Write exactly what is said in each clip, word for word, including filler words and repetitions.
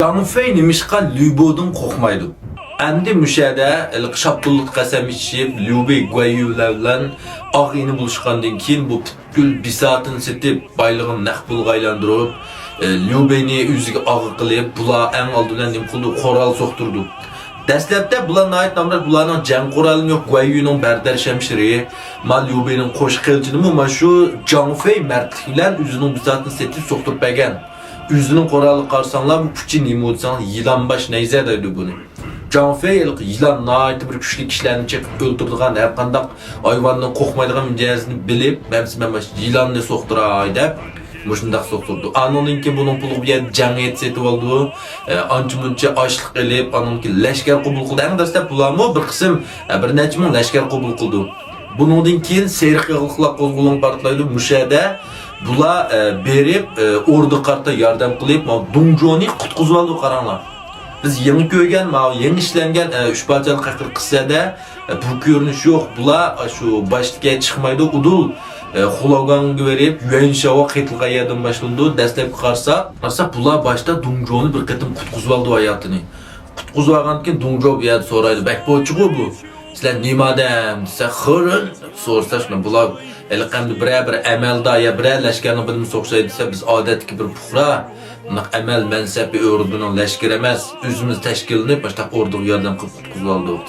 جاڭ فېي نېمىشقا ليۇ بودىن قورقمايدۇ؟ ئەمدى مۇشۇ يەردە ھېلىقى شاپتۇللۇق قەسەم ئىچىپ، ليۇ بېي گۇەن يۈ بىلەن ئاغ ئىنى بولۇشقاندىن كېيىن بۇ پۈتكۈل بىساتىنى سېتىپ، بايلىقىنى نەق پۇلغا ئايلاندۇرۇپ، ئە، ليۇ بېينى ئۆزىگە ئاغا قىلىپ، بۇلار ئەڭ ئالدى بىلەن نېمە قىلىدۇ؟ قورال سوقتۇرىدۇ. دەسلەپتە بۇلار ناھايىتى نامرات، بۇلارنىڭ جەڭ قورالى يوق، گۇەن يۈنىڭ بەردەر شەمشىرى، ما ليۇ بېينىڭ قوش قىلىچىنىمۇ ما شۇ جاڭ فېي مەردلىك بىلەن ئۆزىنىڭ بىساتىنى سېتىپ سوقتۇرۇپ بەرگەن. ئۆزىنىڭ قورالىغا قارىساڭلار، بۇ پۇچى نېمە دېسەڭلار، يىلان باش نەيزە دەيدۇ بۇنى. جاڭ فېي ھېلىقى يىلان، ناھايىتى بىر كۈچلۈك كىشىلەرنى چېقىپ ئۆلتۈرىدىغان، ھەر قانداق ھايۋاندىن قورقمايدىغان مىجەزىنى بىلىپ، مەمسە مەن مانا شۇ يىلاننى سوقتۇراي دەپ، مۇشۇنداق سوقتۇرىدۇ. ئانىڭدىن كېيىن بۇنىڭ پۇلىغا بۇ يەردە جەڭ ئېتى سېتىۋالىدۇ. ئە، ئانچە مۇنچە ئاشلىق ئېلىپ، ئانىڭدىن كېيىن لەشكەر قوبۇل قىلدى. ئەڭ دەسلەپ بۇلارمۇ بىر قىسىم، ئە، بىر نەچچە مىڭ لەشكەر قوبۇل قىلىدۇ. بۇنىڭدىن كېيىن سېرىق ياغلىقلار قوزغىلىڭ پارتلايدۇ. مۇشۇ يەردە بۇلار، ئە، بېرىپ، ئە، ئوردىغا قارىتا ياردەم قىلىپ، ماۋۇ دۇڭجۇنى قۇتقۇزۇۋالىدۇ، قاراڭلار. بىز يېڭى كۆرگەن، ماۋۇ يېڭى ئىشلەنگەن، ئە، ئۈچ پادىشاھلىق ھەققىدە قىسسەدە، ئە، بۇ كۆرۈنۈش يوق. بۇلار، ئە، شۇ باشتىكى چىقمايدۇ، ئۇدۇل، ئە، خۇلۇگاڭغا بېرىپ، يۈەنشاۋغا قېتىلغان يەردىن باشلىنىدۇ. دەسلەپكى قارىساق، قارىساق، بۇلار باشتا دۇڭجۇنى بىر قېتىم قۇتقۇزۇۋالىدۇ ھاياتىنى. قۇتقۇزۇۋالغاندىن كېيىن دۇڭجۇ بۇ يەردە سورايدۇ، بەك بوچىغۇ بۇ. سىلەر نېمە ئادەم دېسە، خىرىن سورىسا، شۇنى بۇلار ھېلىقى ئەمدى بىرەر بىر ئەمەلدار يا بىرەر لەشكەرنىڭ بىرىنى سوقۇشاي دېسە، بىز ئادەتتىكى بىر پۇقرا، بۇنداق ئەمەل مەنسەپى ئوردىنىڭ لەشكىرى ئەمەس، ئۆزىمىز تەشكىللىنىپ مۇشۇنداق ئوردىغا ياردەم قىلىپ قۇتقۇزۇۋالدۇق،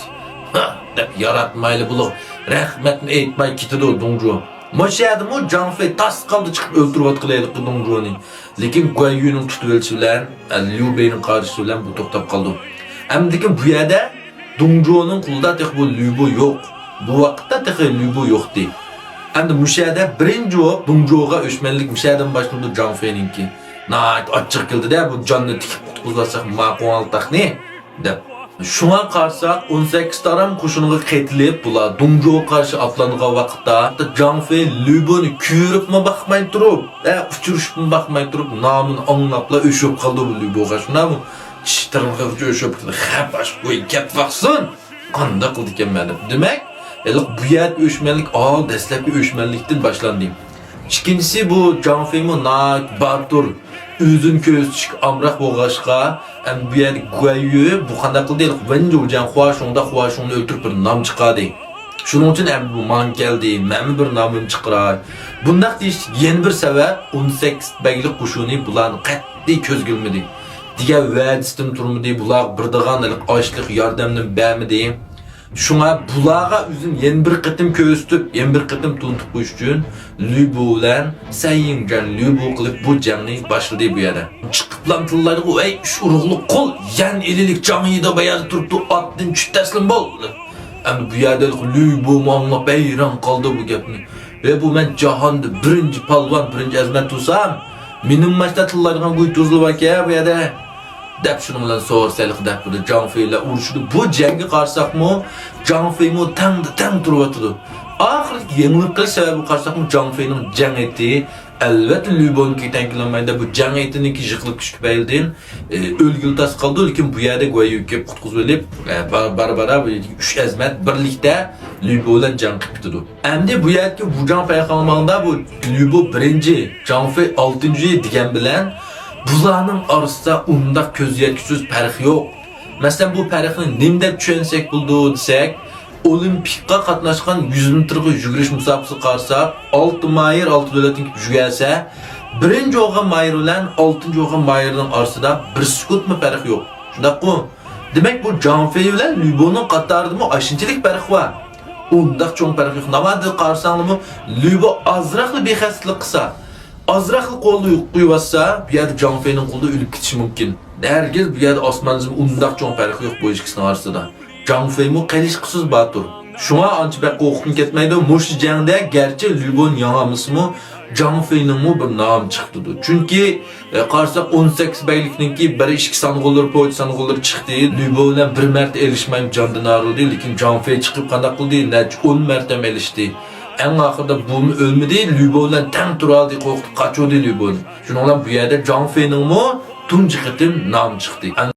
ھە، دەپ ياراتمايلى بۇلۇق، رەھمەتنى ئېيتماي كېتىدۇ دۇڭجۇ. مۇشۇ يەردىمۇ جاڭ فېي تاس قالدى چىقىپ ئۆلتۈرۈۋاتقىلى ھېلىقى دۇڭجۇنى. لېكىن گۇەن يۈنىڭ تۇتۇۋېلىشى بىلەن، ليۇ بېينىڭ قارىشى بىلەن بۇ توختاپ قالىدۇ. ئەمدىكىن بۇ يەردە دۇڭجۇنىڭ قولىدا تېخى بۇ ليۇبو يوق. بۇ ۋاقىتتا تېخى ليۇبو يوقتى. ئەمدى مۇشۇ يەردە بىرىنچى بولۇپ دۇڭجۇغا ئۆچمەنلىك مۇشۇ يەردىن باشلىنىدۇ جاڭ فېينىڭكى. ناھايىتى ئاچچىقى كېلىدىدە، بۇ جاننى تىكىپ قۇتقۇزۇۋالساق ماقۇل تاقنى، دەپ. شۇڭا قارىساق، ئون سەككىز تارام قوشۇنىغا قېتىلىپ، بۇلار دۇڭجۇغا قارشى ئاتلانغان ۋاقىتتا، جاڭ فېي ليۇبونى كۆرۈپمۇ باقماي تۇرۇپ، ئە، ئۇچرىشىپمۇ باقماي تۇرۇپ، نامىنى ئاڭلاپلا ئۆچۈپ قالدى بۇ ليۇبوغا. شۇنداقمۇ؟ چىش تىرنىقىغىچە ئۆچۈپ كېتىدۇ. خەپ ئاشۇ قوي كەپ باقسۇن. قانداق قىلدىكەنمەن دەپ. دېمەك، ھېلىقى بۇ يەردە ئۆچمەنلىك، ئاۋۋال دەسلەپكى ئۆچمەنلىكتىن باشلاندى. ئىككىنچىسى، بۇ جاڭ فېيمۇ ناھايىتى باتۇر، ئۆزىنى كۆرسىتىشكە ئامراق بولغاچقا، ئەمدى بۇ يەردە گۇەن يۈ بۇ قانداق قىلدى؟ ھېلىقى ۋېن جۇجيەن خۇا شۇڭدا خۇا شۇڭنى ئۆلتۈرۈپ بىر نام چىقاردى. شۇنىڭ ئۈچۈن ئەمدى بۇ ماڭا كەلدى، مەنمۇ بىر نامىمنى چىقىراي. بۇنداق دېيىشتىكى يەنە بىر سەۋەب، ئون سەككىز بەگلىك قوشۇنى بۇلارنى قەتئىي كۆزگە ئىلمىدى. دېگەن ۋەدىسىدىن تۇرمىدى، بۇلارغا بېرىدىغان ھېلىقى ئاشلىق ياردەمنى بەرمىدى. شۇڭا بۇلارغا ئۆزىنى يەنە بىر قېتىم كۆرسىتىپ، يەنە بىر قېتىم تونۇتۇپ قويۇش ئۈچۈن ليۇبو بىلەن سەن يىڭجەن ليۇبو قىلىپ بۇ جەڭنى باشلىدى بۇ يەردە. چىقىپلا تىللايدىغۇ، ئەي ئۈچ ئۇرۇقلۇق قۇل، يەن ئىلىلىك جاڭ يىدا بۇ يەردە تۇرۇپتۇ، ئاتتىن چۈش تەسلىم بول. ئەمدى بۇ يەردە ليۇبومۇ ئاڭلاپ ھەيران قالدى بۇ گەپنى. ۋە بۇ مەن جاھاندا بىرىنچى پالۋان، بىرىنچى ئەزىمەت تۇرسام، مېنىڭ ماشتا تىللايدىغان گۇي تۇزلا باركەن بۇ يەردە. دەپ شۇنىڭ بىلەن سورسەلىق دەپ بىر جاڭ فېي بىلەن ئۇرۇشىدۇ. بۇ جەڭگە قارىساقمۇ، جاڭ فېيمۇ تەڭدە تەڭ تۇرۇۋاتىدۇ. ئاخىرىدىكى يېڭىلىپ قېلىش سەۋەبىگە قارىساقمۇ، جاڭ فېينىڭ جەڭ ئېتى ئەلۋەتتە ليۇبونىڭكىگە تەڭ كېلەلمەيدۇ. بۇ جەڭ ئېتىنىڭكى جىقلىق كۈچى تۈپەيلىدىن، ئى، ئۆلگىلى تاس قالىدۇ، لېكىن بۇ يەردە گۇەييۈ كېلىپ قۇتقۇزۇۋېلىپ، ئە، بار-، بارا-بارا بۇ يەردىكى ئۈچ ئەزىمەت بىرلىكتە ليۇبو بىلەن جەڭ قىلىپ كېتىدۇ. ئەمدى بۇ يەردىكى ۋۇجاڭ پەيخانماڭدا بۇ ليۇبو بىرىنچى، جاڭ فېي ئالتىنچى دېگەن بىلەن بۇلارنىڭ ئارىسىدا ئۇنداق كۆز يەتكۈسىز پەرق يوق. مەسىلەن، بۇ پەرقنى نېمە دەپ چۈشەنسەك بولىدۇ دېسەك، ئولىمپىكقا قاتناشقان يۈز مېتىرغا يۈگۈرۈش مۇسابىقىسىگە قارىساق، ئالتە مايىر ئالتە دۆلەتتىن كېلىپ يۈگۈرسە، بىرىنچى بولغان مايىر بىلەن ئالتىنچى بولغان مايىرنىڭ ئارىسىدا بىر سېكۇنتمۇ پەرق يوق. شۇنداققۇ؟ دېمەك، بۇ جاڭ فېي بىلەن ليۇبونىڭ قاتارىدىمۇ ئاشۇنچىلىك پەرق بار. ئۇنداق چوڭ پەرق يوق. ناۋادا قارىساڭلارمۇ، ليۇبو ئازراقلا بىخەستەلىك قىلسا، ئازراقلا قولىنى قويۇۋاتسا، بۇ يەردە جاڭ فېينىڭ قولىدا ئۆلۈپ كېتىشى مۇمكىن. ھەرگىز بۇ يەردە ئاسمان زېمىن ئۇنداق چوڭ پەرق يوق بۇ ئىككىسىنىڭ ئارىسىدا. جاڭ فېيمۇ قېلىشقۇسىز باتۇر. شۇڭا ئانچە بەك قورقۇپمۇ كەتمەيدۇ. مۇشۇ جەڭدە گەرچە ليۇبونى يېڭەلمىسىمۇ، جاڭ فېينىڭمۇ بىر نامى چىقىپتۇ. چۈنكى، ئە، قارىساق، ئون سەككىز بەگلىكنىڭكى بىر ئىككى سانغۇلىرى، پوچى سانغۇلىرى چىقتى. ليۇبو بىلەن بىر مەرتە ئېلىشمايمۇ جاندىن ئايرىلدى. لېكىن جاڭ فېي چىقىپ قانداق قىلدى؟ نەچچە ئون مەرتەم ئېلىشتى. ئەڭ ئاخىرىدا بۇمۇ ئۆلمىدى، ليۇبو بىلەن تەڭ تۇرالدى، قورقۇپ قاچۇردى ليۇبونى. شۇنىڭ بىلەن بۇ يەردە جاڭ فېينىڭمۇ تۇنجى قېتىم نامى چىقتى.